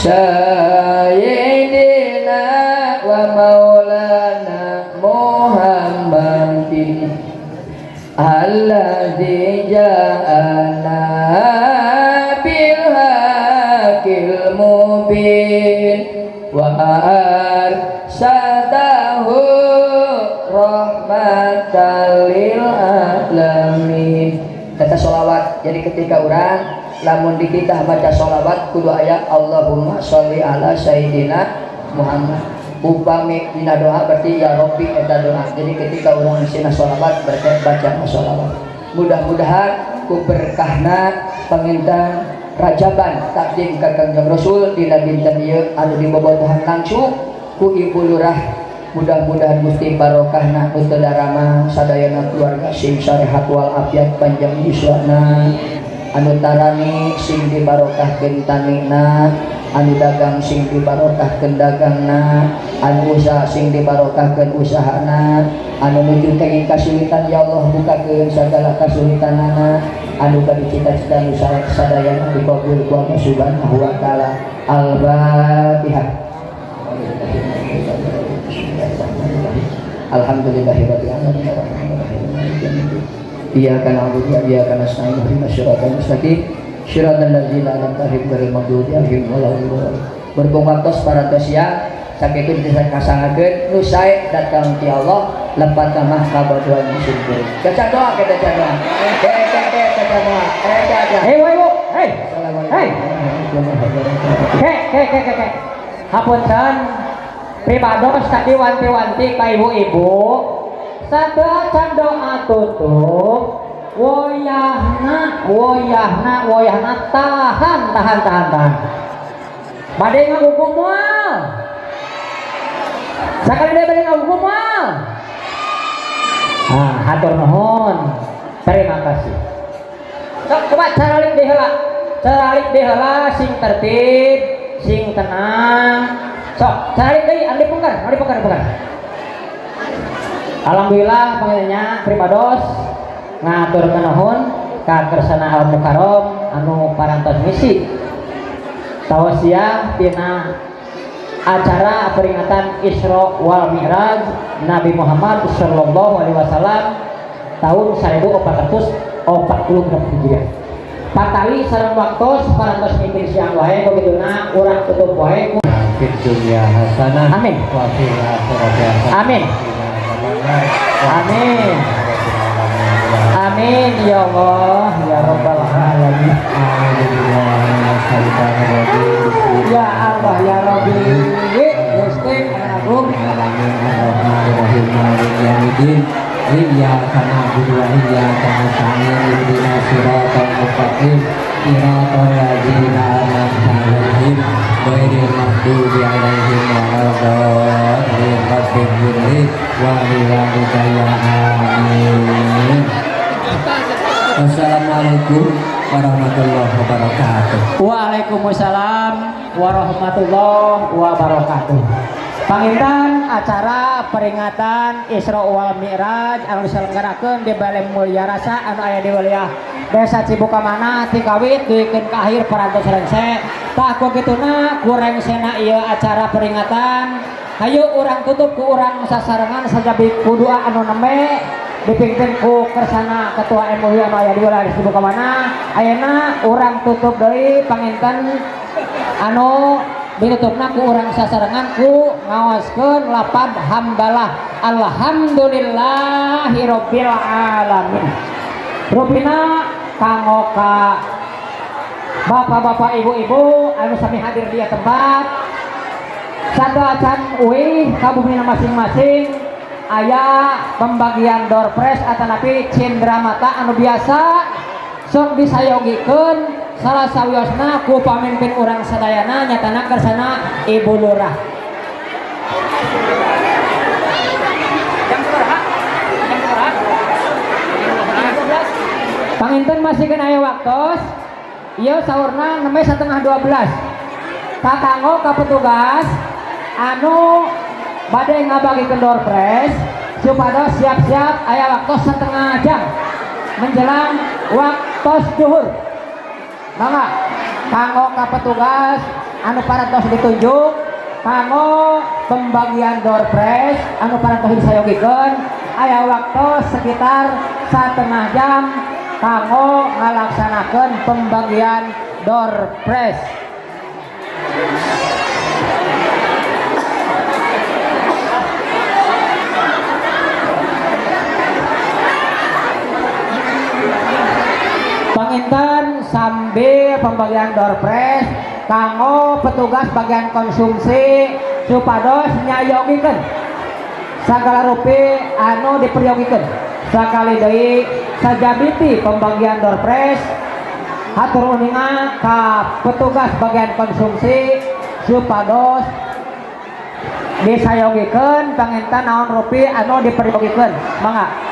Sayyidina wa maulana Muhammadin alladzi ja'ana bil haqqil mubin wa arsadahu rahmatan lil alamin. Kata sholawat. Jadi ketika orang lamun di kita baca sholawat kudu aya Allahumma sholli ala sayyidina Muhammad. Upami dina doa berarti ya Rabbi eta doa. Jadi ketika orang sina sholawat berarti baca sholawat. Mudah-mudahan ku berkahna panginten Rajaban takdim ka Kangjeng Rasul dina dinten ieu anu dibobotohan langsung ku Ibu Lurah. Mudah-mudahan Gusti barokahna nu teu darama sadayana keluarga sing sarehat wal afiat panjang yuswana, anu tarani sing dibarokahkeun tanina, anu dagang sing dibarokahkeun dagangna, anu usaha sing dibarokahkeun usahana, anu nuju tenging kasulitan ya Allah bukakeun sagala kasulitanana, anu bade cita-cita nu sadayana dikabul ku Allah Subhanahu wa taala. Al-Fatihah. Alhamdulillahirabbil alamin arrahmanirrahim maliki yaumiddin iyyaka na'budu wa iyyaka nasta'in ihdinas siratal mustaqim siratal ladzina an'amta 'alaihim ghairil maghdubi 'alaihim waladdallin. Berhubung waktos parantos siang sakitu bisa kasangakeun nu sae datang ti Allah lepat mah kabaduan syukur. Caca doa kita caca doa. Ke ke ke caca doa. Eh caca. Hei, woi, bu. Hei. Hei. Assalamualaikum. Ke, ke, ke, ke, ke. Hapunten pribados tadi wanti-wanti ka ibu-ibu sateuacan doa tutup woyahna woyahna woyahna tahan tahan tahan tahan bade ngagugu moal sakali deui bade ngagugu moal. Ah, hatur nuhun, terima kasih. Sok coba caralik deui heula, caralik deui heula sing tertib sing tenang. Sok caralik deui anu dipungkar anu dipungkar dipungkar. Alhamdulillah panginten pribados ngaturkeun nuhun ka Kersana Al Mukarram anu parantos misi tausiah tina acara peringatan Isra wal Mi'raj Nabi Muhammad sallallahu alaihi wasallam tahun 1440 Hijriah. Patali sareng waktos parantos mimpi siang wae begituna urang tutup wae. Fid dunya hasanah. Amin. Wa fil akhirati hasanah. Amin. Amin. Amin ya Allah ya Rabbal alamin. Ya Allah ya Rabbi Gusti Agung. Iyyaka na'budu wa iyyaka nasta'in ihdinas siratal mustaqim siratal ladzina an'amta 'alaihim ghairil maghdubi 'alaihim waladdallin rabbighfirli wa liwalidayya amin. Wassalamualaikum warahmatullahi wabarakatuh. Waalaikumsalam warahmatullahi wabarakatuh. Panginten acara peringatan Isra wal Mi'raj anu diselenggarakeun di Balai Mulia Rasa anu aya di wilayah Desa Cibukamanah tikawit duikeun ka akhir parantos rengse. Tah ku kituna ku rengsena ieu acara peringatan, hayu urang tutup ku urang sasarengan sajabi ku doa anu nembe dipimpin ku Kersana Ketua MUI anu aya di wilayah Desa Cibukamanah. Ayeuna urang tutup deui panginten anu ditutupna ku urang sasarengan ku ngaoskeun lapad hamdalah alhamdulillahirabbil alamin. Rupina kanggo ka bapak-bapak ibu-ibu anu sami hadir di tempat sateuacan uih ka bumina masing-masing aya pembagian door prize atanapi cindera mata anu biasa sok disayogikeun salah sawiosna ku pamimpin urang sadayana nyatana Kersana Ibu Lurah. Jam sabaraha? Jam sabaraha? Panginten masih kena aya waktos. Ieu saurna nembe 11.30. Kakanggo ka petugas anu bade ngabagikeun door prize supados siap-siap aya waktu setengah jam menjelang waktu duhur. Mangga kanggo ka petugas anu parantos ditunjuk kanggo pembagian door prize anu parantos disayogikeun, aya waktu sekitar setengah jam kanggo ngalaksanakeun pembagian door prize. Panginten sambil pembagian door prize kanggo petugas bagian konsumsi supados nyayogikeun sagala rupi anu diperyogikeun. Sakali deui, sajabiti pembagian door prize, hatur uninga ka petugas bagian konsumsi supados disayogikeun panginten naon rupi anu diperyogikeun. Mangga.